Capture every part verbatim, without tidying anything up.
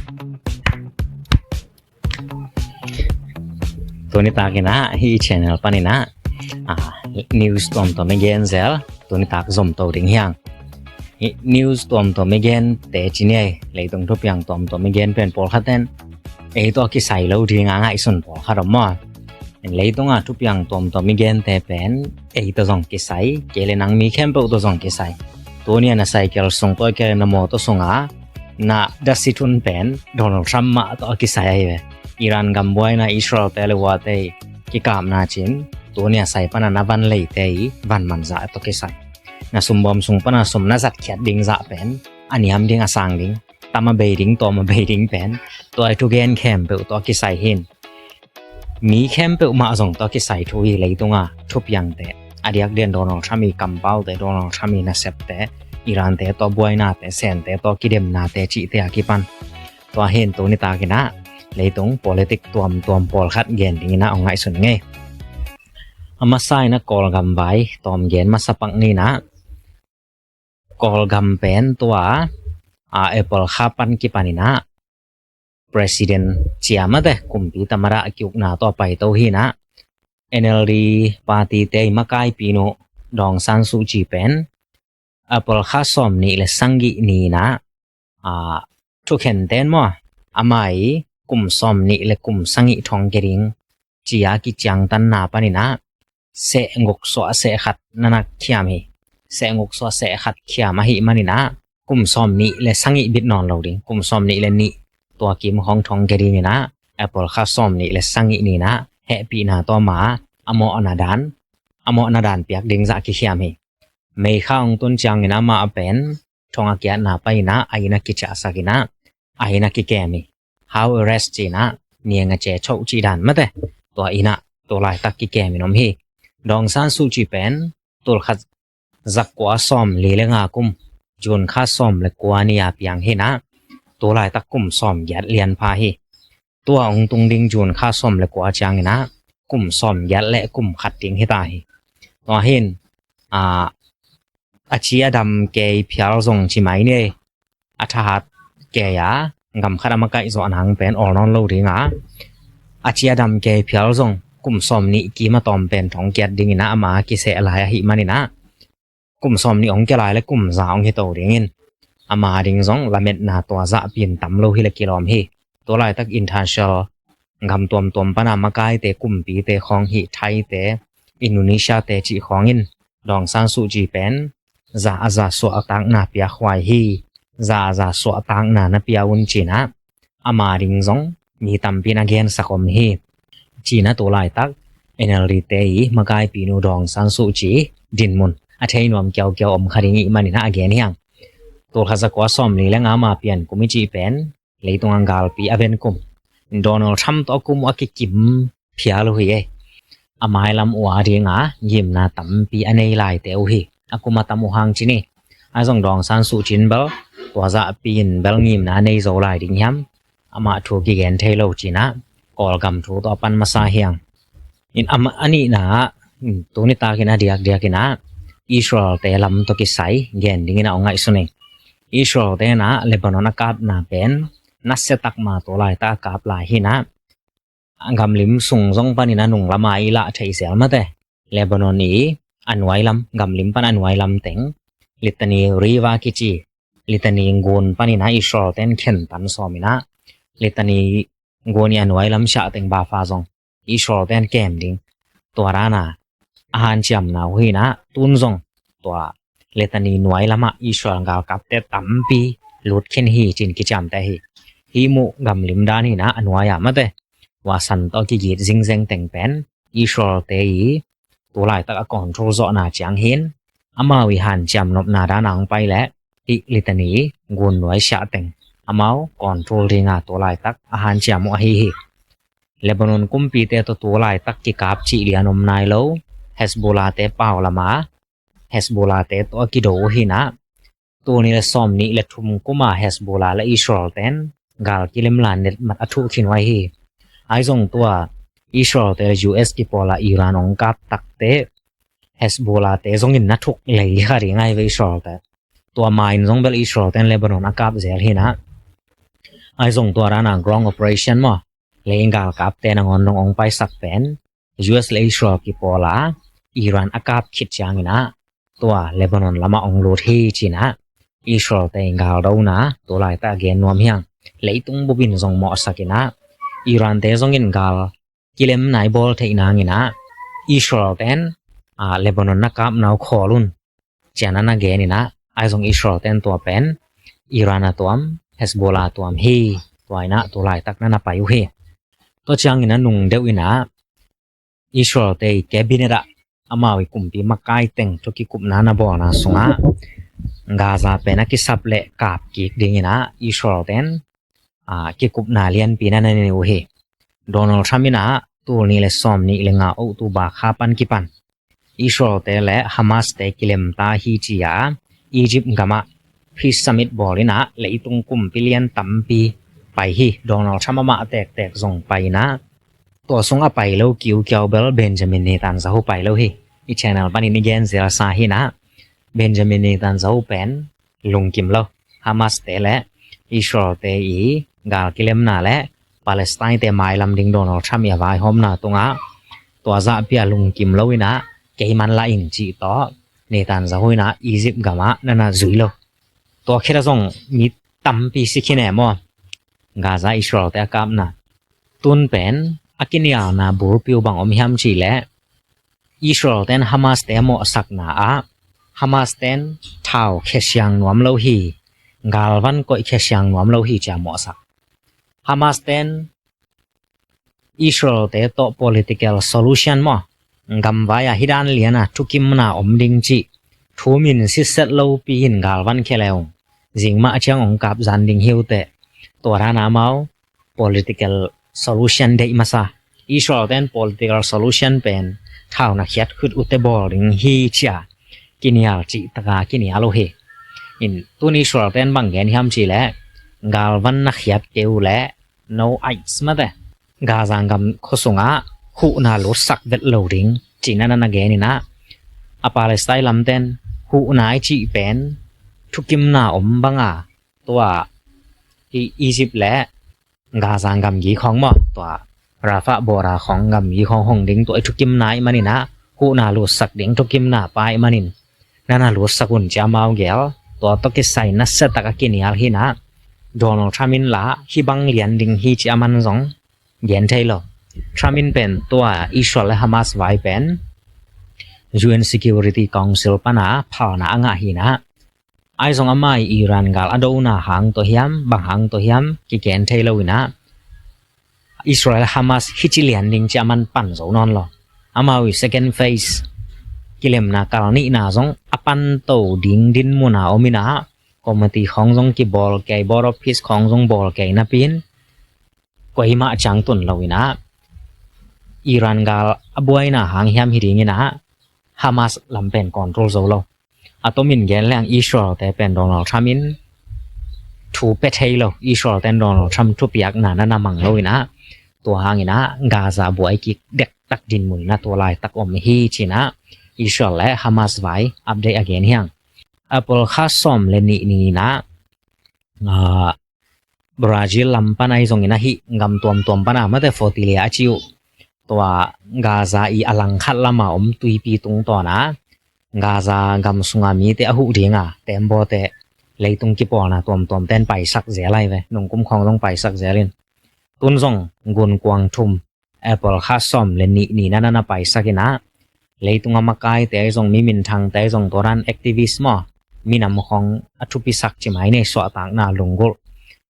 Tuni takin ah hih channel panin ah, ah, news tuamtuam i gen zel, tuni tak zom to ding hi hang. Hih news tuamtuam i gen te ci ni ei, leitung thupiang tuamtuam i gen pen pawlkhat ten ei tawh kisai lo ding a ngaihsun pawlkhat om maw. Leitung a thupiang tuamtuam i gen te pen ei tawh zong kisai, kei le nang mi khempeuh tawh zong kisai. Tuni a na cycle sung tawh, kei le na mawtaw sung a na dasi thun pen Donald Trump mah tawh a kisai ahi ve. Iran gam buaina, Israel te le uate kikapna cin, tuni a sai pan a na van leite i van manzah tawh kisai. Na sumbawm sung pan a sum na zatkhiat ding zah pen a niam ding, a sang ding, tam a bei ding, tawm a bei ding pen tua i thugen khempeuh tawh a kisai hi. Mi khempeuh mah zong tawh kisai thu hi, leitung a thupiangte, a diakdiak Donald Trump i kampaute, Donald Trump i nasepte, Iran te tawh buainate, Sen te tawh kidemnate cihte a kipan. Tua hi in tuni takin ah leitung politik tuamtuam pawlkhat gen dingin ah hong ngaihsun ing ei. A masa in ah Kawlgam vai tawm gen masa pak ni in ah, Kawlgam pen tua, a, April kha pan kipan in ah President cia mate, kumpi tamadah a kiukna tawh a paito hi in ah, N L D party te i makaipinu Daw Aung San Suu Kyi pen April kha sawm nih le sagih ni in ah, a, thukhen ten maw, ama i kum sawm nih le kum sagih thong kia ding ci a kiciangtanna panin ah seh nguk suah seh khat na na khiam hi. Seh nguk suah seh khat khiam ahih manin ah kum sawm nih le sagih bit nawn lo ding, kum sawm nih le nih tua kim khawng thong kia dingin ah April kha sawm nih le sagih ni in ah hehpihna tawh ama a mawhna dan, a mawhna dan piak ding zah kikhiam hi. May kha hong tun ciangin amah pen thong a kiatna pai in ah a inn a kiciahsak in ah a inn a kikem hi. House arrest ci in ah niang a ce choh cih dan mate, tua inn ah tua laitak kikem in om hi. Daw Aung San Suu Kyi pen tul khat zakua sawm li le nga kum, June kha sawm le kua ni a piang hi in ah tua laitak kum sawm giat lian pha hi. Tua hong tung ding June kha sawm le kua ciangin ah kum sawm giat le kum khat ding hi ta hi. Tua hi in, a, a ci a dam kei phial zong ci mai ni ei. A thahat kei a gam khat a makaih zawh nang pen awl nawn lo ding a, a ci a dam kei phial zong kum sawm nih kim a tawm pen thong kiat dingin ah ama kiseh lai ahih manin ah kum sawm nih hong kia lai le kum za hong hi to dingin, ama ding zong lametna tua zahpi in tam lo hi le kilawm hi. Tua laitak international gam tuamtuam pan a makaite, kumpite khawng hi, Thaite, Indonesia te cih khawng in Daw Aung San Suu Kyi pen za a za suahtakna piakhuai hi. Za a za suahtakna na pia un ci in ah ama ding zong mi tampi in a gensak om hi. Ci in ah tua laitak N L D te i makaipinu Daw Aung San Suu Kyi dinmun a thei nuam kiaukiau om kha ding ih manin ah a gen hi hang. Tul khat zakua sawm li le nga ama pian kum i cih pen leitung a galpi a ven kum, Donald Trump tawh a kum uh a kikim phial uh hi ei. A mailam uh a ding a ngimna tampi a nei laite uh hi. A kum a tam uh hang ci ni. A zong Daw Aung San Suu Kyi in bel tua zahpi in bel ngimna a nei zo lai ding hiam? Amah thu kigen thei lo ci in ah Kawlgam thu tawh a pan masa hi hang. In amah a nihna ah, hmm, tuni takin a diakdiakin ah Israel te lam tawh kisai gen dingin ah hong ngaihsun ing. Israel te in ah Lebanon a kapna pen nasia tak ma tua laitak a kap lai hi in ah, a gamlim sung zong panin a nung lam a i lah theih zel mate, Lebanon i a nuai lam, gamlim pan a nuai lam teng, Litani River kici, Litani ngun panin ah Israel ten khentan sawm in ah, Litani ngun i a nuai lam siah teng Rafah zong Israel ten kem ding, tua dan a a hanciamna uh hi in ah, tun zong tua Litani nuai lamah Israel galkapte tampi lut khin hi ci in kiciamteh hi. Hih muh gamlim dan hi in ah, a nuai ah mate, tua san tawh kigit zingzeng teng pen Israel te i tua laitak a control zawhna ciang hi in, amau i hanciam nopna dan a hong pai leh hih Litani ngun nuai siah teng amau control ding a tua laitak a hanciam uh ahi hi. Lebanon kumpite tawh tua laitak kikap cih lian om nai lo, Hezbollah te pau lam a, Hezbollah te tawh a kido uh hi in ah, tul nih le sawm nih le thum kum a Hezbollah le Israel ten gal kilemla netmat a thuh khin uh ahi hi. Ahi zong tua Israel te le U S kipawl a Iran hong kap takte Hezbollah te zongin na thuk lei kha ding ahi ve Israel te. Tua ma in zong bel Israel ten Lebanon a kap zel hi in ah, Ahi zong tua dana ground operation maw, lei galkapte nangawn nong ong paisak pen U S le Israel kipawl a Iran a kap khit ciangin ah tua Lebanon lamah ong lut hi ci-in ah Israel te in galdona tu laitak a gen nuam hi hang. Leitung bupin zong mawhsak in ah Iran te zongin gal kilemna i bawl theih nangin ah Israel ten Lebanon na kapna uh khawl un ci-in ah na gen in ah, ahi zong Israel ten tua pen Iran a tuam, Hezbollah a tuam hi. Tua in ah tu laitak na na pai uh hi. Tua ciangin ah nung deuh in ah Israel te i cabinet ah amau i kumpi makai teng thu kikupna na bawlna sungah Gaza pen a kisap le kap kik dingin ah Israel ten kikupna lianpi na na nei uh hi. Donald Trump in ah tul nih le sawm nih le nga October kha pan kipan Israel te le Hamas te kilem ta hi ci-a Egypt gamah peace summit bawl in ah leitung kumpi lian tampi pai hi. Donald Trump amah tektek zong pai in ah tua sung a pai lo kiukiau bel Benjamin Netanyahu pai lo hi. I channel panin i gen zelsa hi in ah Benjamin Netanyahu pen lungkim lo. Hamas te le Israel te i gal kilemna le Palestine te mailam ding Donald Trump i a vaihawmna tungah tua zahpi a lungkim lo in ah kei man la ing cih tawh Netanyahu in ah Egypt gamah na na zui lo. Tua khit a zong mi tampi si khin e maw, Gaza Israel te a kapna. Tun pen a kinialna bulpi uh bang om hiam cih leh Israel ten Hamas te a mawhsakna ah Hamas ten thau khesiang nuam lo hi, galvan koih khesiang nuam lo hi ci-a mawhsak. Hamas ten Israel te tawh political solution maw, gamvai a hi dan lian a thukimna om ding cih thu min sitset lopi in galvan khia le ung, zing mah ciang ong kap zan ding hi uh teh. Tua dan a amau political solution deih masa. Israel ten political solution pen thau na khiat khut uh teh bawl ding hi ci-a kinial cih taka kinial uh hi. In tun Israel ten bang gen hiam cih leh galvan na khiat kei uh leh no ice mate, Gaza gam khua sungah huhna lutsak vet lo ding ci-in ah na na gen in ah a Palestine lamten huhna i cih pen thukimna om banga tua i Egypt le Gaza gamgi khawng maw, tua Rafah border khawng gamgi khawng hong ding tua i thukimna i manin ah huhna lutsak ding thukimna pa i manin na na lutsak un ci-a amau gel. Tua tawh kisai nasia tak a kinial hi in ah Donald Trump in la hih bang lian ding hi ci-a man zong gen thei lo. Trump in pen tua Israel le Hamas vai pen U N Security Council pana phalna a ngah hi in ah, ahi zong amah i Iran gal a dona hang tawh hiam, bang hang tawh hiam kigen thei lo in ah Israel Hamas hih ci lian ding ci-a man pan zo nawn lo. Amau i second phase kilemna kal nihna zong a panto ding dinmun a om in ah committee khawng zong kibawl kei, Board of Peace khawng zong bawl kei napi in koimah ciang tun lo in ah Iran gal a buaina hang hiam hi ding in ah Hamas lam pen control zo lo. A tomin gen leng Israel te pen Donald Trump in thu pe thei lo. Israel ten Donald Trump thupiakna na na mang lo in ah tua hang in ah Gaza buai kik dektak dinmun in ah tua laitak om hi ci-in ah Israel le Hamas vai update a gen hi hang. April kha sawm le nih ni in ah Brazil lam pan ahi zongin ah hih gam tuamtuam pana mate Fortaleza a ci uh tua Gaza i a langkhat lama om tuipi tungtawna Gaza gam sunga mite a huh dinga tembaw te leitung kipawlna tuamtuam ten paisak zel ahi ve. Nungkum khawng zong paisak zel in tun zong gunkuang thum April kha sawm le nih ni na na na paisak in ah leitung a makaite ahi zong, mi minthangte ahi zong, tua dan activist maw, minam khawng a thupisak ci mai nei suahtakna lunggulh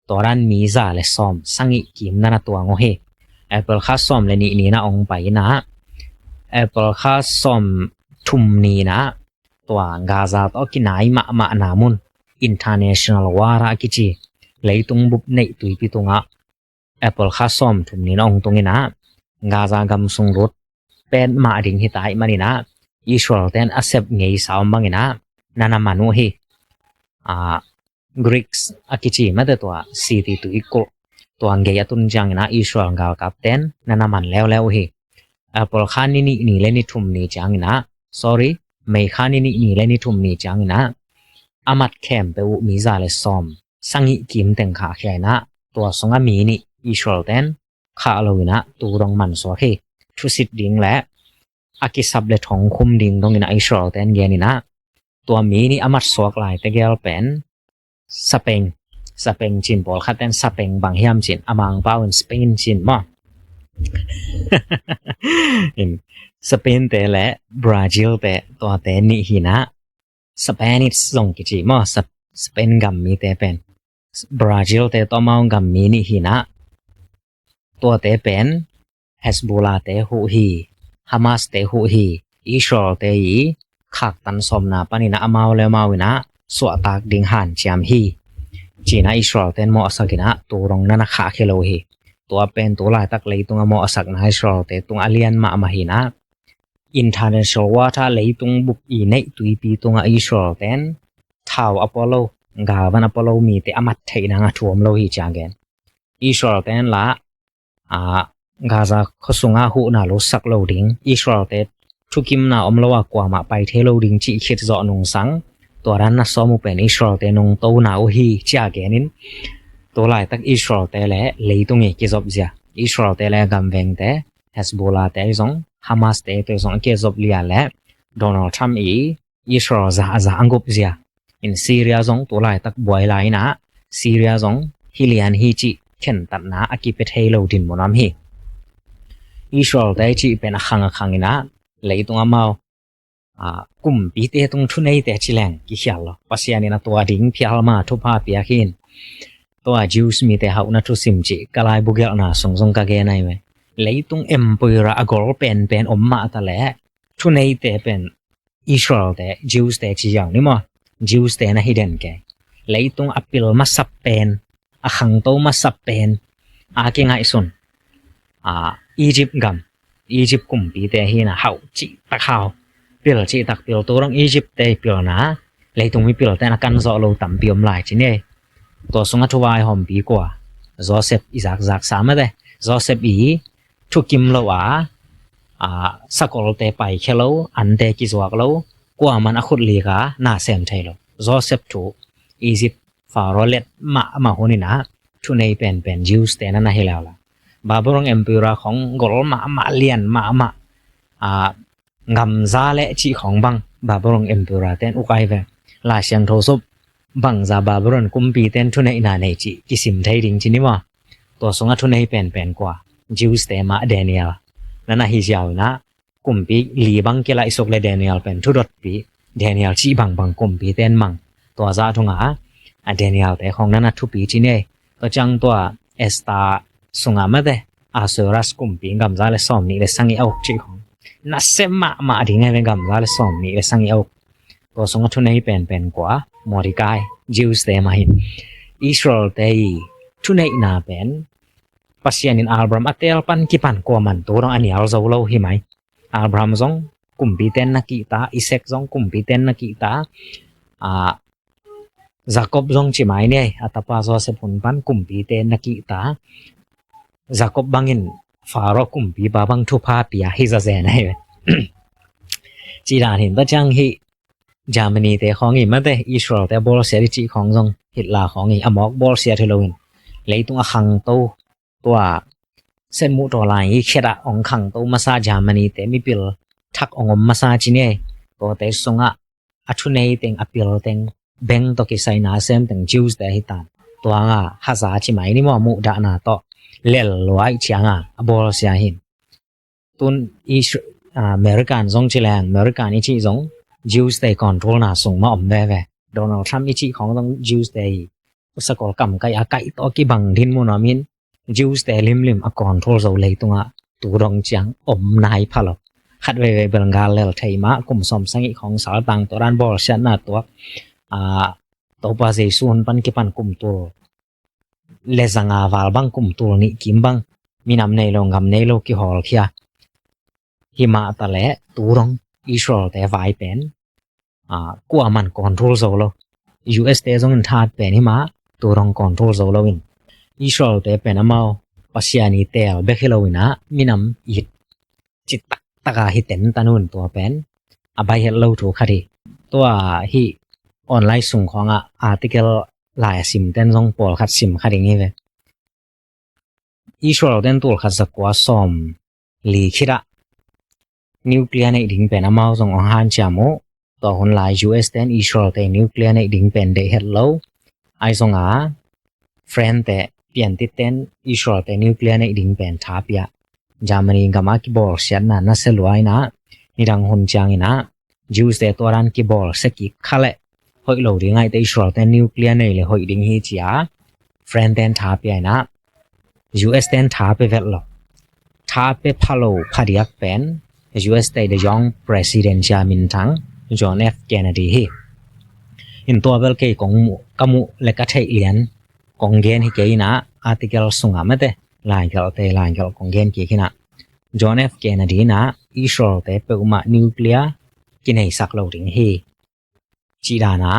tua dan mi za le sawm sagih kim na na tuang uh hi. April kha sawm le nih ni na ong pai in ah April kha sawm thum ni na tua Gaza tawh kinai mahmahna mun international war a kici leitung bup neih tuipi tungah April kha sawm thum ni na ong tung in ah Gaza gam sung lut petmah ding hi ta ahih manin ah Israel ten a sep ngeisa om bangin ah na na man uh hi. Greeks a kici mate tua city tuikulh tua ngei a tun ciangin ah Israel galkap ten na na man leuleu uh hi. April kha ni nih ni le ni thum ni ciangin ah, sorry, May kha ni nih ni le ni thum ni ciangin ah a mat khempeuh uh mi za le sawm sagih kim teng khahkhia in ah tua sungah mi nih Israel ten khah lo inah tu dong mansuak hi. Thusit ding le a kisap le thongkhum ding dong inah Israel ten gen inah tua mi nih a matsuak lai tegel pen Spain, Spain cin, pawlkhat ten Spain bang hiam cin, a Mangpau in Spain cin maw? In Spain te le Brazil te, tuate nih hinah Spanish zong kici maw? Sp- Spain gam mite pen Brazil te tawh amau gam mi nih hinah tuate pen Hezbollah te huh hi, Hamas te huh hi, Israel te i khaktan sawmna paninah amau le amau inah suahtak ding hanciam hi. Cinah Israel ten mawhsak inah tu dong nana khahkhia lo hi. Tua pen tu laitak leitungah mawhsakna Israel te tungah a lian mahmah hinah International Water, leitung bup i neih tuipi tungah Israel ten thau a pua lo, galvan a pua lo mite a mat theih nang a thuam lo hi ci a gen. Israel ten lah a Gaza khuasungah huhna lusak lo ding, Israel te thukimna om lo a kuamah pai thei lo ding cih khit zawh nungsang tua dan na sawm uh pen Israel te nungtona uh hi ci a genin tu laitak Israel te le leitung i kizop zia, Israel te le gamveng te, Hezbollah te zong, Hamas te te zong a kizop lia le Donald Trump i Israel za a za a gup zia. In Syria zong tu laitak buai lai inah Syria zong hi lian hi cih khentatna a kipia thei lo dinmun om hi. Israel te cih pen a khang a khang inah leitung amau a kumpite tung thuneite ci leng kikhial lo. Pasian in a tua ding phial ma thupha piak hi. Tua Jews mite hauhna thusim cih ka laibu gelhna sung zong ka gen ai ve. Leitung empire a gol penpen om mah ta le thuneite pen Israel te, Jews te ci ziau ni maw? Jews te na hi den ke. Leitung a pil masap pen, a khangto masap pen a kingaihsun a Egypt gam, Egypt kumpite hi na, hauh cihtak hau, pil cihtak pil, tu dong Egypt te pilna leitung mi pilte na kan zawh lo tampi om lai ci ni. Tua sungah thuvaihawmpi kua? Joseph i zakzak sa mate. Joseph i thukim lo a, a, sakolte paikhia lo, ante kizuak lo, kuaman a khut lik a na sem thei lo. Joseph thu Egypt Pharaoh let mahmah hun inah thunei penpen Jews te na na hi leuleu. Babylon Empire khong gol mahmah, lian mahmah, a, gamza le cih khong bang Babylon Empire ten uk ai ve. Lai Siangtho sung bangza Babylon kumpi ten thuneihna nei cih kisim thei ding ci ni maw? Tua sungah thunei penpen kua? Jews te mah, Daniel na na hi ziau inah kumpi li bang kilaihsuk le Daniel pen thudotpi, Daniel cih bangbang kumpi ten mang. Tua zah thungah a Daniel te khong na na thupi ci ni. Tua ciang tua Esther sungah mate, Ahasuerus kumpi gamza le sawmnih le sagih a uk cih khong nasem mahmah ding ai ve, gamza le sawmnih le sagih a uk. Tua sungah thunei penpen kua? Mordecai, Jews te mah hi. Israel te i thuneihna pen Pasian in Abraham a teel pan kipan kuaman tu dong a nial zo lo hi mai. Abraham zong kumpi ten na kihta, Isaac zong kumpi ten na kihta, a, Jacob zong ci mai ni, a tapa Joseph hun pan kumpi ten na kihta. Jacob bangin Pharaoh kumpipa bang thupha pia hi zazen ai ve. Ci dan hin, tua ciang hi Germany te khong i mate, Israel te a bawlsiat i cih khong zong Hitler khong i a mawk bawlsiat hi loin, leitung a khangto, tua setmuh tawh lai i khiat ah hong khangto masa Germany te mipil thak hong om masa ci ni. Tuate sungah a thunei teng, a pil teng, beng tawh kisai nasem teng Jews te hi tan. Tua nga haza ci mai ni maw, muhdahna tawh lel luai cianga a bawlsia hin. Tun Isra-, ah, American zong ci leng, American i cih zong Jews te control na sung mah om veve. Donald Trump i cih khong zong Jews te hi. Usakol kamkaih a kaih tawh kibang dinmun om in, Jews te limlim a control zo leitungah tu dong ciang om nai pha lo. Khat veivei bel gal lel thei mah, kum sawm sagih khong saltang tua dan bawlsiatna tuak, ah, Topa Jesu hun pan kipan kum tul le zanga val bang, kum tul nih kim bang, minam nei lo, gam nei lo kihawlkhia. Himah ta leh tu dong Israel te vai pen, ah, kuaman control zo lo. U S te zong in that pen himah tu dong control zo lo in, Israel te pen amau Pasian i teel bek hi lo inah minam it citak taka hi tentan un, tua pen a bai het lo thu khat hi. Tua hi online sung khawngah article lai a sim ten zong pawlkhat sim kha ding hi ve. Israel ten tul khat za kua sawm li khit ah nuclear neih ding pen amau zong hong hanciam uh. Tua hun lai U S ten Israel te nuclear neih ding pen deih het lo. Ahi zong a, France te, piantit ten Israel te nuclear neih ding pen tha pia. Germany gam a kibawlsiatna nasia lua in ah, nidang hun ciangin ah, Jews te tua dan kibawlsia kik kha leh hoih lo ding ahih teh Israel te nuclear nei leh hoih ding hi ci a, France ten tha pia in ah, U S ten tha pia vet lo. Tha pia pha lo phadiak pen U S te the young president ci a minthang John F Kennedy hi. In tua bel kei kong muh, ka muh leh ka theih lian kong gen hi kei in ah, article sungah mate, laigelhte laigelh kong gen kik hi in ah, John F Kennedy in ah Israel te peuhmah nuclear kineisak lo ding hi, cih dan a,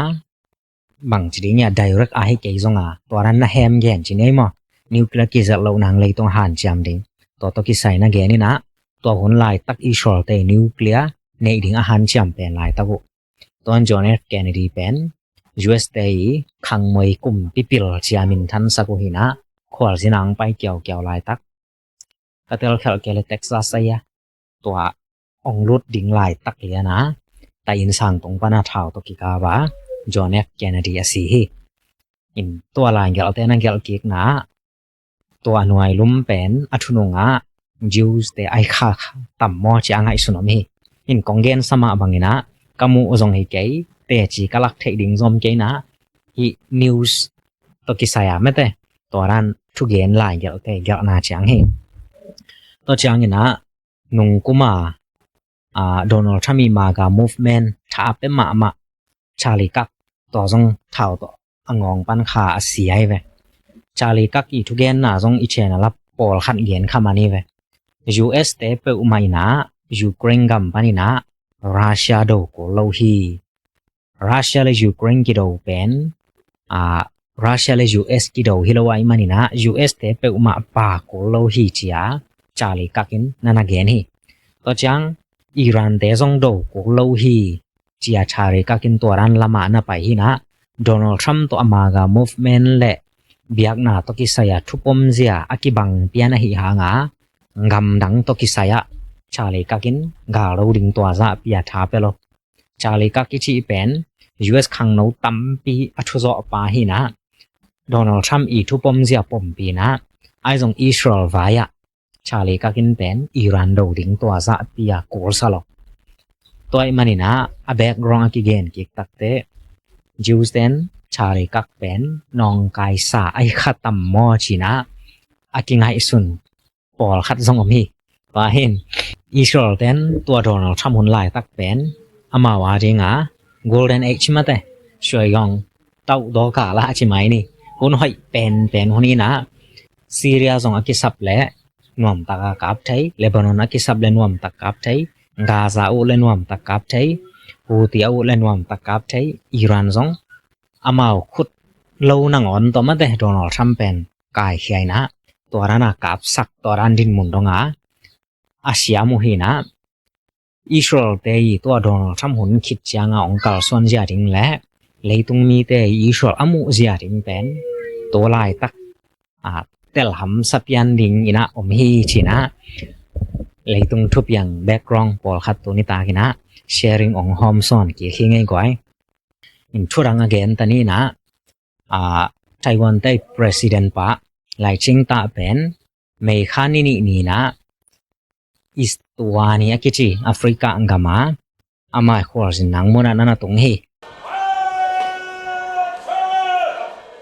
bang ci ding hiam, direct a hi kei zong a, tua dan na hem gen ci ni ei maw. Nuclear kizat loh nang leitung hanciam ding, tua tawh kisai na gen in ah, tua hun laitak Israel te nuclear neih ding a hanciam pen laitak uh. Tua in John F Kennedy pen U S te i khangmoi kumpi pil ci a minthansak uh hi in ah, khualzin ah hong pai kiaukiau laitak, ka telkhelh kei leh Texas ahi a, tua hong lut ding laitak lian a, tai inn sang tung pan a thau tawh kikap a John F Kennedy a si hi. In tua laigelhte na gelh kikna, tua nuai lum pen a thunung ah Jews te ai kha tam maw ci a ngaihsun om hi. In kong gensa mah bangin ah, ka muh zong hi kei, teci ka lak theih ding zong om kei in ah, hih news tawh kisai a mate, tua dan thugen laigelhte gelhna ciang hi. Tua ciangin ah, nungkum a, a, Donald Trump i MAGA movement tha a pia mahmah Charlie Kirk, tua zong thau tawh a ngawng pan kha a si ahi ve. Charlie Kirk i thugenna zong i channel ah pawlkhat gen kha man hi ve. U S te peuhmah in ah Ukraine gam pan in ah Russia do kul lo hi. Russia le Ukraine kido pen, a, Russia le U S kido hi lo ahih manin ah U S te peuhmah pha kul lo hi ci a Charlie Kirk in na na gen hi. Tua ciang Iran te zong do kul lo hi ci a Charlie Kirk in tua dan lam ah na pai hi in ah, Donald Trump tawh a MAGA movement le biakna tawh kisai a thupom zia a kibang pian ahih hang a, gamdang tawh kisai ah Charlie Kirk in gal do ding tua zah pia tha pia lo. Charlie Kirk i cih pen U S khangno tampi a thuzawhpa hi in ah, Donald Trump i thupom zia pompi in ah, ahi zong Israel vai ah Charlie Kirk in pen Iran do ding tua zah pia kulsa lo. Tua ahih manin ah, a background a kigen kik takteh, Jews ten Charlie Kirk pen nawngkaisa ai kha tam maw ci in ah, a kingaihsun pawlkhat zong om hi. Tua hi in, Israel ten tua Donald Trump hun laitak pen amau a ding a Golden Age mate, suai gawng tauh daw kal a ci mai ni, hun hoih penpen hun hi in ah, Syria zong a kisap leh nuamtak a kap thei, Lebanon a kisap leh nuamtak kap thei, Gaza uh leh nuamtak kap thei, Houthi a uh leh nuamtak kap thei, Iran zong amau khut lo nangawn tawh mate Donald Trump pen kaikhia in ah, tua dan a kapsak, tua dan dinmun dong a a siam uh hi in ah, Israel te i tua Donald Trump hun khit ciang a hong kalsuan zia ding le leitung mite i Israel a muh zia ding pen tua laitak, a, telhamsa pian ding in ah om hi ci in ah, leitung thupiang background pawlkhat tuni tak in ah sharing hong hawmsawn kik hi ngei guai. In thudang a gen ta ni in ah, a, Taiwan te President pa Lai Ching-te pen May kha ni nih ni in ah Eswatini a kici Africa gam a, ama khualzin nang mun ah na na tung hi.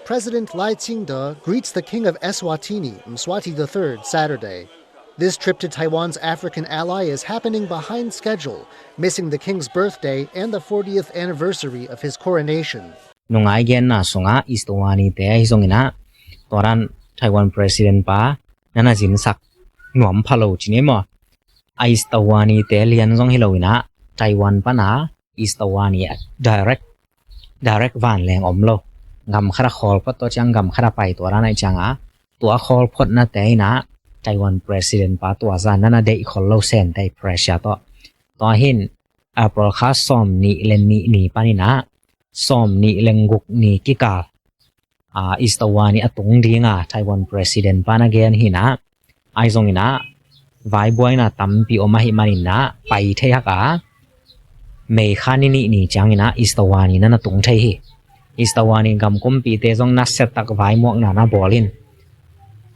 President Lai Ching-te greets the King of Eswatini, Mswati the third, Saturday. This trip to Taiwan's African ally is happening behind schedule, missing the King's birthday and the fortieth anniversary of his coronation. Nungai genna sungah Eswatini te ahi zongin ah, tua dan Taiwan President pa na na zinsak nuam pha lo ci ni maw. A Eswatini te lian zong hi lo in ah, Taiwan pan a Eswatini direct, direct vanleng om lo. Gam khat a khawl phot, tua ciang gam khat a pai, tua dan ahih ciang a, tua khawl photnate in ah Taiwan President pa tua zah na na deih khol lo, Sentei pressure tawh. Tua hi in April kha sawm nih le nih ni pan in ah sawm nih le guk ni kikal, a, Eswatini a tung ding a Taiwan President pa na gen hi in ah, Ahi zongin ah vaibuaina tampi om ahih manin ah pai thei hak a, May kha ni nih ni ciangin ah Eswatini na na tung thei hi. Eswatini gam kumpite zong nasia tak vaimuakna na bawl in,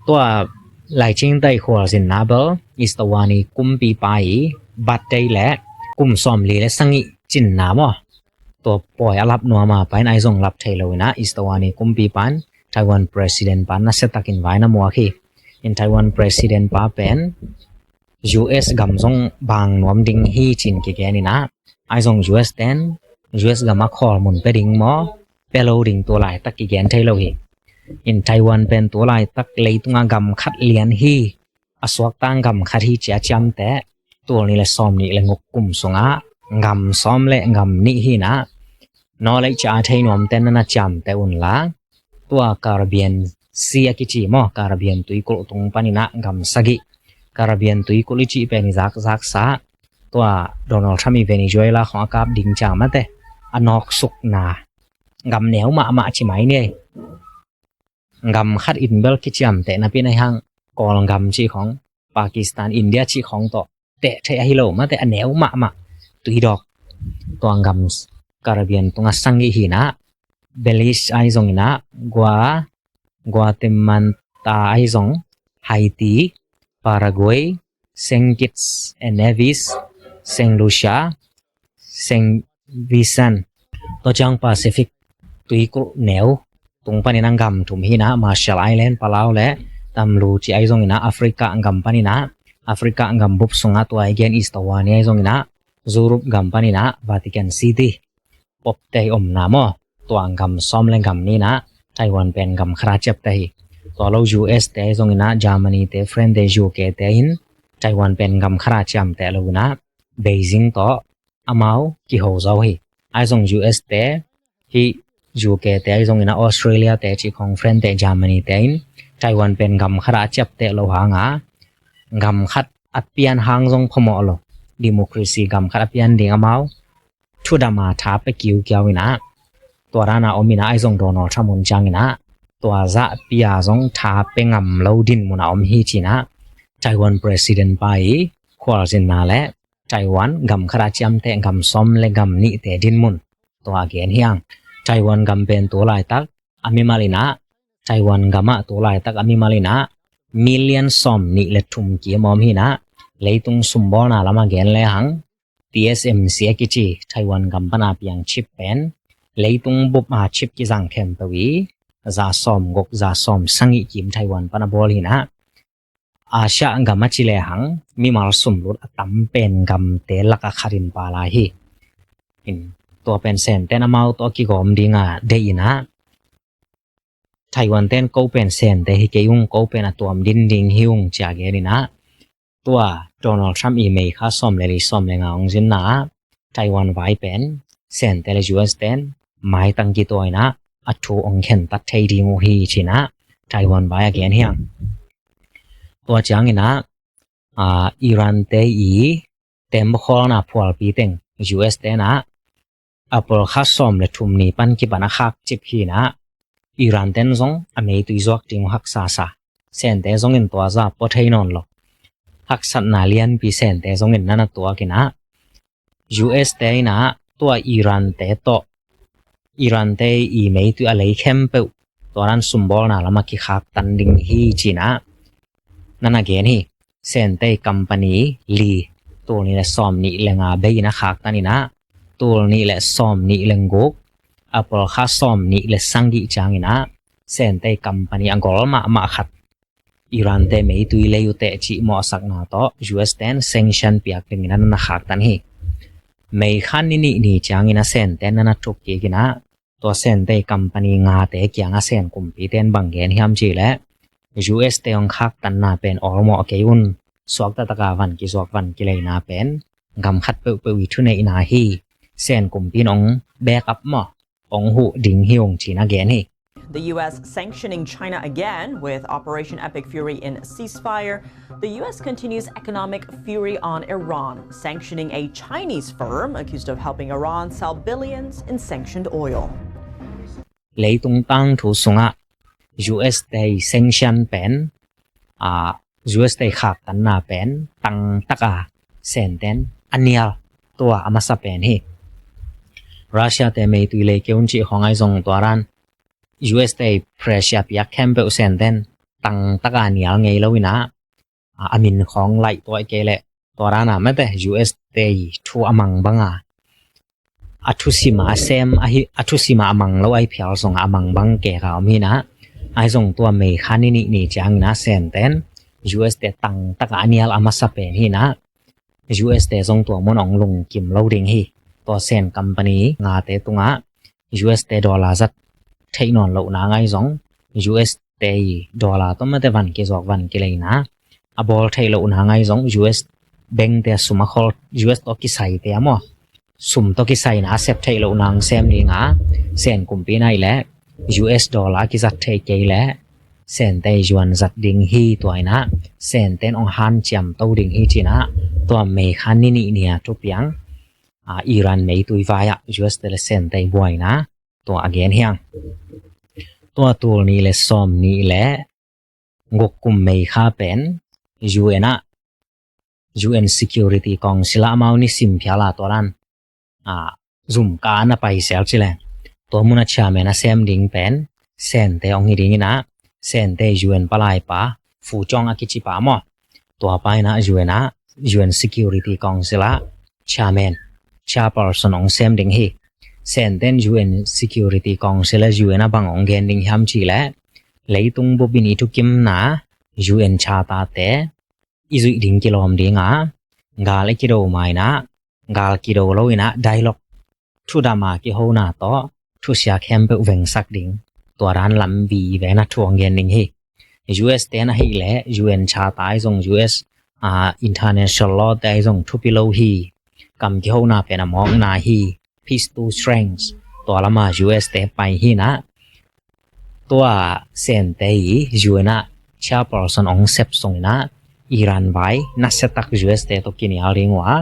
tua laicing tai khualzinna bel Eswatini kumpipa i birthday le kum sawmli le sagih cinna maw, tua pawi a lap nuam a, pai in ahi zong lap thei lo in ah Eswatini kumpipa in Taiwan president pa nasia takin vai na muak hi. In Taiwan president pa pen U S gam zong bang nuam ding hi ci-in kigen in ah, ahi zong U S ten U S gam a khawl mun pia ding maw, pia lo ding tua laitak kigen thei lo hi. In Taiwan pen tua laitak leitung a gam khat lian hi, a suakta gam khat hi ci a ciamteh, tul nih le sawmnih le guk kum sungah gam sawm le gam nih hi in ah, naw lei ci a thei nuamte na na ciamteh un la, tua Caribbean Sea a kici maw, Caribbean tuikulh tung panin ah gam sagih, Caribbean tuikulh i cih pen i zakzaksa, tua Donald Trump i Venezuela khong a kap ding ciang mate, a nawksukna gam neu mahmah ci mai ni. Gam khat in bel kiciamteh napi na hang, Kawlgam cih khong, Pakistan, India cih khong tawh teh thei ahi lo mate, a neu mahmah tuidawk, tua gam Caribbean tungah sagih hi in ah, Belize ahi zongin ah, Gua, Guatemala ahi zong, Haiti, Paraguay, Saint Kitts and Nevis, Saint Lucia, Saint Vincent. Tua ciang Pacific tuikulh neu tung panin ah gam thum hi in ah, Marshall Island, Palau le Tuvalu ci ahi zongin ah, Africa gam panin ah, Africa gam bup sungah tua i gen Eswatini ahi zongin ah, Europe gam panin ah Vatican City, Pope te i omna maw, tua gam sawm le gam nih in ah Taiwan pen gam khat a ciamteh hi. Tua lo U S te ahi zongin ah, Germany te, France te, U K te in Taiwan pen gam khat a ciamteh lo in ah, Beijing tawh amau kiho zo hi. Ahi zong U S te hi, U K te ahi zongin ah, Australia te cih khong, France te, Germany te in Taiwan pen gam khat a ciamteh lo hang a, gam khat a pian hang zong phamawh lo, democracy gam khat a pian ding amau thudam a tha pia kiukiau in ah, tua dan a om in ah, ahi zong Donald Trump hun ciangin ah tua zahpi a zong tha pia ngam lo dinmun a om hi ci in ah, Taiwan president pa i khualzinna le Taiwan gam khat a ciamteh gam sawm le gam nihte dinmun tua a gen hi hang. Taiwan gam pen tua laitak a mimal in ah, Taiwan gam ah tua laitak a mimal in ah million sawmnih le thum kim om hi in ah, leitung sumbawlna lam a gen le hang, T S M C a kici Taiwan gam pan a piang chip pen leitung bup a chip kizang khempeuh i za sawmguk, za sawmsagih kim Taiwan pan a bawl hi in ah, Asia gam a ci le hang mimal sumlut a tam pen gamte lak a khat in pha lai hi. In, tua pen Sente in amau tawh kigawm ding a deih in ah, Taiwan ten ko pen Sente hi kei ung, ko pen a tuam din ding hi ung ci a gen in ah, tua Donald Trump i May kha sawm le li, sawm le nga hong zinna ah Taiwan vai pen Sente le U S ten maitang kituak in ah a thu hong khentat thei ding uh hi ci in ah Taiwan vai a gen hi hang. Tua ciangin ah, a, Iran te i tembaw khawlna phualpi teng U S ten ah April kha sawm le thum ni pan kipan a khak chip hi in ah, Iran ten zong a meitui zuak ding uh haksa sa. Sente zongin tua za pua thei nawn lo. Haksatna lianpi Sente zongin na na tuak in ah, U S te in ah tua Iran te tawh, Iran te i meitui a lei khempeuh tua dan sumbawlna lam a kikhaktan ding hi ci in ah na na gen hi. Sente company li, tul nih le sawmnih le nga bei in a khaktan in ah, tul nih le sawmnih le guk, April kha sawmnih le sagih ciangin ah Sente company a gol mahmah khat, Iran te meitui lei uh teh cih mawhsakna tawh U S ten sanction piak dingin a na khaktan hi. May kha ni nih ni ciangin a Sente na na thuk kik in ah, tua Sente company ngate kiang a Sen kumpi ten bang gen hiam cih leh, U S te hong khaktanna pen awlmawh kei un, suakta taka van kizuak van kileina pen gam khat peuhpeuh i thuneihna hi. Sen kumpi in hong back up maw, hong huh ding hi ung ci in a gen hi. The U S sanctioning China again with Operation Epic Fury in ceasefire. The U S continues economic fury on Iran, sanctioning a Chinese firm accused of helping Iran sell billions in sanctioned oil. Leitung tangthu sungah U S te sanction pen, a, U S te khaktanna pen tangtaka Senten a nial, tua a masa pen hi. Russia te meitui lei keun cih khawng ahi zong tua dan U S te pressure piak khempeuh Senten tangtaka nial ngei lo inah, a, a min khawng laih tuaih kei leh tua dana mate U S te thu a mang banga a thusima a sem ahi, a thusima a mang lo ahi phial zong a mang bang keka om hinah, ahi zong tua May kha ni nih ni ciangina Senten U S te tangtaka a nial a masa pen hinah, U S te zong tua mun ong lungkim lo ding hi. Tua Sen company ngate tungah U S te dollar zat theih nawn lohna ngai zong U S te dollar tawh mate van kizawk van kileina a bawl theih lohna ngai zong U S bank te a sum a khol, U S tawh kisai te a maw, sum tawh kisaina a sep theih lohna ong sem dinga, Sen kumpi naih leh U S dollar a kizat thei kei leh Sente yuan zat ding hi. Tua inah Senten ong hanciam to ding hi cinah, tua May kha ni nih nia thupiang, a, Iran meitui vai-ah U S te le Sente buaina tua a gen hiang. Tua tul nih le sawm nih le guk kum May kha pen U N ah, U N Security Council ah amau nisim phial a tua dan, a, zum ka na pai sel ci leng, tua mun a chairman a sem ding pen Sente ong hi ding inah, Sente U N palaipa Fu Chong a kicipa maw, tua pa inah U N ah, U N Security Council ah chairman, chairperson ong sem ding hi. Senten U N Security Council a U N a bang ong gen ding hiam cih leh, leitung bupin i thukimna U N charter te i zuih ding kilawm dinga, gal i kido mainah, gal kido lo inah dialogue, thudama kihona tawh thusia khempeuh vengsak ding, tua dan lam vive na thu ong gen ding hi. U S ten ahih leh U N charter ahi zong U S, a, international law te ahi zong thupi lo hi. Kam kihona pen a mawkna hi. Peace to strength, tua lama U S te pai hinah, tua Sente i U N ah chairperson ong sep sung inah Iran vai nasiatak U S te tawh kinial ding uh a,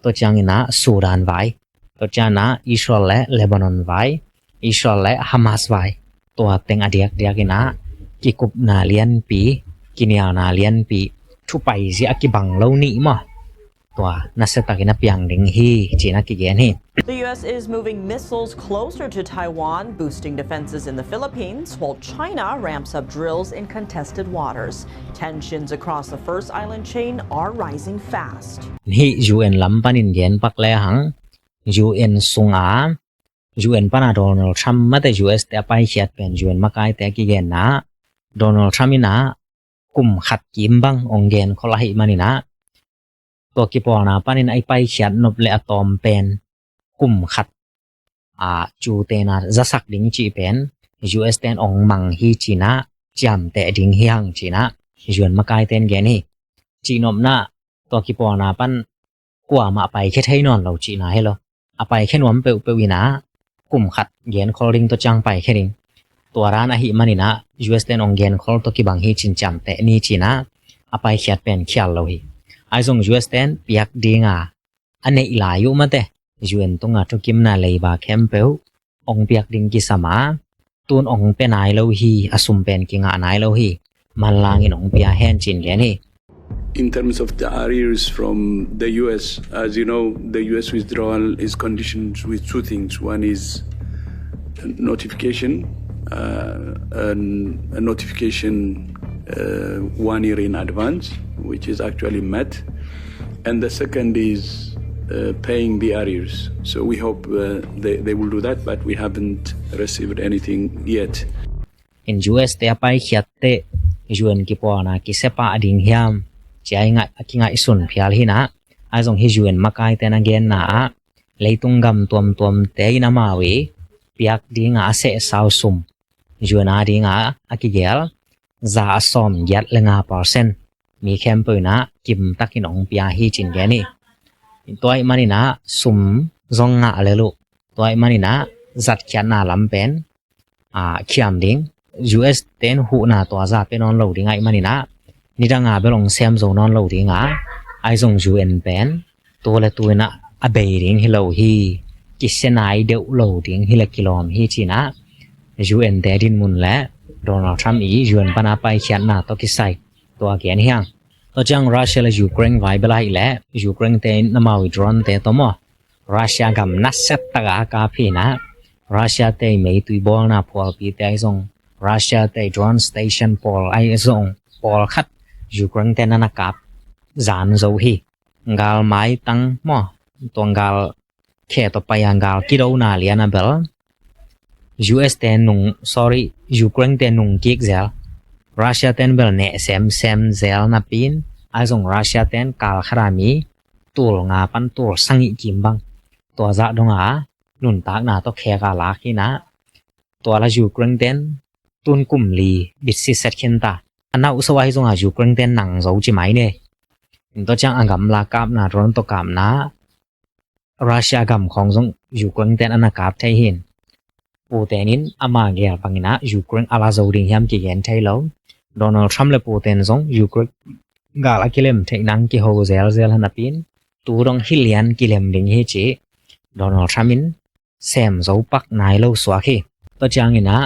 tua cianginah Sudan vai, tua cianginah Israel le Lebanon vai, Israel le Hamas vai, tua teng a diakdiak inah kikupna lianpi, kinialna lianpi, thupai zia a kibang lo nih maw, tua nasiatakin a piang ding hi cinah kigen hi. The U S is moving missiles closer to Taiwan, boosting defenses in the Philippines, while China ramps up drills in contested waters. Tensions across the first island chain are rising fast. Hih U N lam panin gen pak le hang, U N sunga, U N pana Donald Trump mate U S te a paikhiat pen U N makaite a kigenna, Donald Trump inah kum khat kim bang ong genkhol ahih maninah, tua kipawlna panin a i paikhiat nop le a tawm pen kum khat, a, cutena zasak ding cih pen U S ten ong mang hi cinah, ciamteh ding hi hang cinah U N makaiten gen hi. Cihnopna, tua kipawlna pan kuamah paikhe thei nawn lo cihna hi lo. A paikhe nuam peuhpeuh inah kum khat genkhol ding, tua ciang paikhe ding. Tua dan ahih maninah U S ten ong genkhol tawh kibang hi cin ciamteh ni cinah a paikhiat pen khial lo hi. Ahi zong U S ten piak dinga a neih lai uh mate U N tunga thukimna leiba khempeuh ong piak ding kisam a, tun ong pia nai lo hi, a sum pen kingah nai lo hi, manlangin ong pia hen cin gen hi. In terms of the arrears from the U S, as you know, the U S withdrawal is conditioned with two things. One is notification, uh, and a notification uh, one year in advance, which is actually met. And the second is uh, paying the arrears. So we hope uh, they, they will do that, but we haven't received anything yet. In U S te a paikhiat teh U N kipawlna kisepah ding hiam, cia i ngaih, a kingaihsun phial hinah, ahi zong hi U N makaite na genna ah, leitung gam tuamtuamte in amau i piak dinga a sehsau sum, U N a dinga a kigel za a sawm giat le nga percent mi khempeuh inah kimtakin ong pia hi cin gen hi. Tua ahih maninah sum zong ngah lel uh, tua ahih maninah zatkhiatna lam pen, a, khiam ding. U S ten huhna tua za pia nawn lo ding ahih maninah nidanga bel ong sem zo nawn lo dinga, ahi zong U N pen tu le tu inah a bei ding hi lo hi, kisia nai deuh lo ding hi le kilawm hi cinah U N te dinmun le Donald Trump i U N pana paikhiatna tawh kisai tua gen hi hang. Tua ciang Russia le Ukraine vai bel ahih leh Ukraine te in amau i drone te tawh maw, Russia gam nasia taka kap hi inah, Russia te i meitui bawlna phualpi te ahi zong, Russia te i drone station pawl ahi zong, pawlkhat Ukraine te in a na kap zan zo hi. Gal maitang maw, tua gal khe tawh pai a gal kidona lian a bel U S te nung, sorry, Ukraine te nung kik zel. Russia ten bel neh semsem zel napi in, ahi zong Russia ten kal khat a mi tul nga pan tul sagih kim bang, tua zah dong a nuntakna tawh khek a lak hi inah, tua la Ukraine ten tun kum li bit siset khin ta. A nauhso ahi zong a Ukraine ten nang zo ci mai ne. Tua ciang a gamla kapna, drone tawh kapna, Russia gam khawng zong Ukraine ten a na kap thei hi. Putin in ama gel bang inah Ukraine a la zo ding hiam kigen thei lo. Donald Trump le Putin zong Ukraine gal a kilem theih nang kiho zelzel hi napi in, tu dong hi lian kilem ding hi ci Donald Trump in sem zo pak nai lo suak hi. Tua ciang inah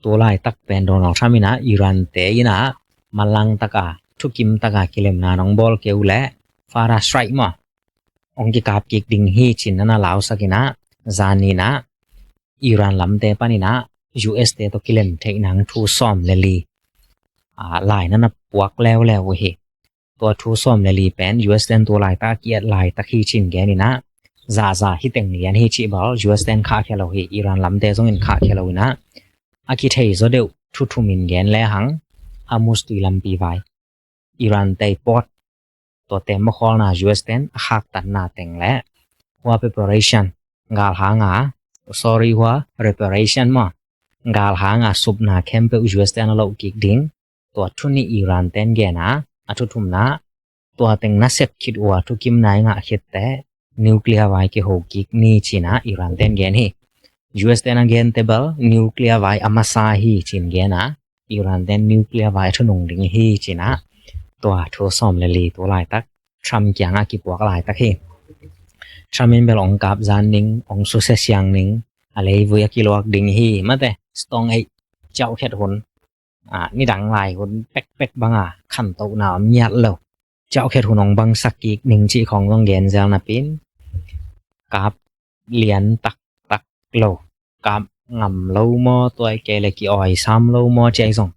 tu laitak pen Donald Trump inah Iran te inah manlang taka, thukim taka kilemna nong bawl kei uh leh, fire strike maw, ong kikap kik ding hi ci-in a na lausak inah, zan inah Iran lamte pan inah U S te tawh kilem theih nang thu sawm le li, a, lai na na puak leuleu uh hi. Tua thu sawm le li pen U S ten tu laitak a ki-et laitak hi ci-in gen inah, zaza hi teng lian hi cih bel U S ten khahkhia lo hi, Iran lamte zong in khahkhia lo inah, a kithei zaw deuh thu thum in gen lehang, Hormuz tui lampi vai, Iran te i port, tua te makhawlna U S ten a khaktatna teng le, hua preparation, gal hanga, sorry, hua reparation maw, gal hanga supna khempeuh U S ten a loh kik ding, tua thu nih Iran ten gen a, a thu thumna, tua teng na sep khit uh a thukimna i ngah khit teh nuclear vai kiho kik ni ci-in ah Iran ten gen hi. U S ten a gen teh bel nuclear vai a masa hi ci-in gen a, Iran ten nuclear vai a thunung ding hi ci-in ah tua thu sawm le li tu laitak Trump kiangah kipuak laitak hi. Trump in bel ong kap zan ning, ong susia siang ning, a leivui a kiluak ding hi, mate, Stone Age ciauh khet hun, a, nidang lai hun pekpek banga khantohna om ngiat lo, ciauh khet hun ong bangsak kik ning cih khawng zong gen zel napi-in, kap lian taktak lo, kap ngam lo maw, tua i kei le ki-awi sam lo maw, ci-a i zong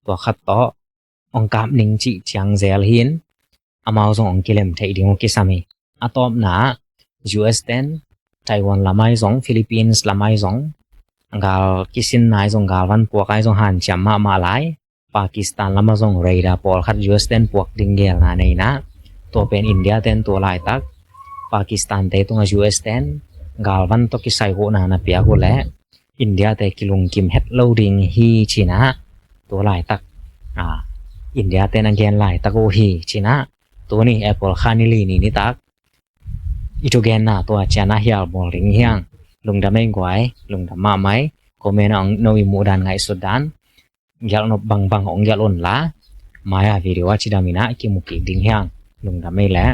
tua khat tawh ong kap ning cih ciang zel hi-in, amau zong ong kilem theih ding uh kisam hi. A tawpna, U S ten Taiwan lamah i zong, Philippines lamah i zong, gal kisinna i zong, galvan puak a i zong hanciam mahmah lai. Pakistan lamah zong radar pawlkhat U S ten puak ding gelna nei-in ah, tua pen India ten tua laitak Pakistan te tungah U S ten galvan tawh kisai huhna na piak uh leh India te kilungkim het lo ding hi ci-in ah tua laitak, a, India ten a gen laitak uh hi ci-in ah, tuni April kha ni li ni nitak i thugenna tua ciang a hial bawl ding hi hang. Lungdam ei guai, lungdam mahmah ei. Comment ah ong, no i muhdan, ngaihsutdan, gelhnop bangbang ong gelh un la, mai-a video ah cidam in ah kimu kik ding hi hang. Lungdam ei leh.